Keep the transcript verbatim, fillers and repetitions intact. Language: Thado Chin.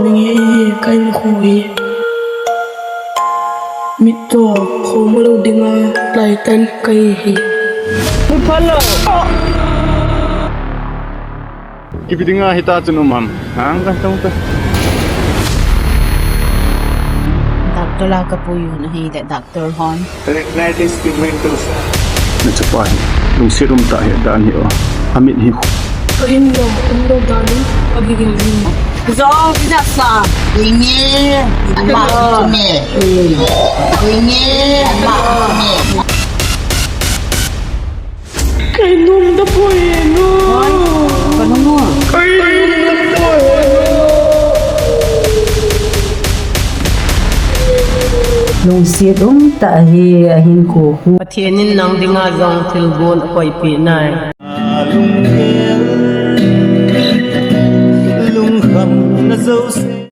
Ding hi hi ka hinkho hi. Mit to khom lou dinga lai tan ka hi hi. Mu pha lou. Ipi dinga hita chun um ham? Hang ka tong ta. Doctor la ka pui un ahi le doctor hon. Retinitis pigmentosa. Na chapa hi lungset umtah hi dan hi o. Amit hi. Ka hin lo, um lo dan in ka bigin in. Zo, kita sa. Ini, ama, ini. Ini, ama, ini. Ka hin um ta poi, no. Ka hin um ta poi, no. Lungset umtah hi ahinkho khu. Pathen in nang dinga jong thilgon akoipeh nai. Lungkham na jo.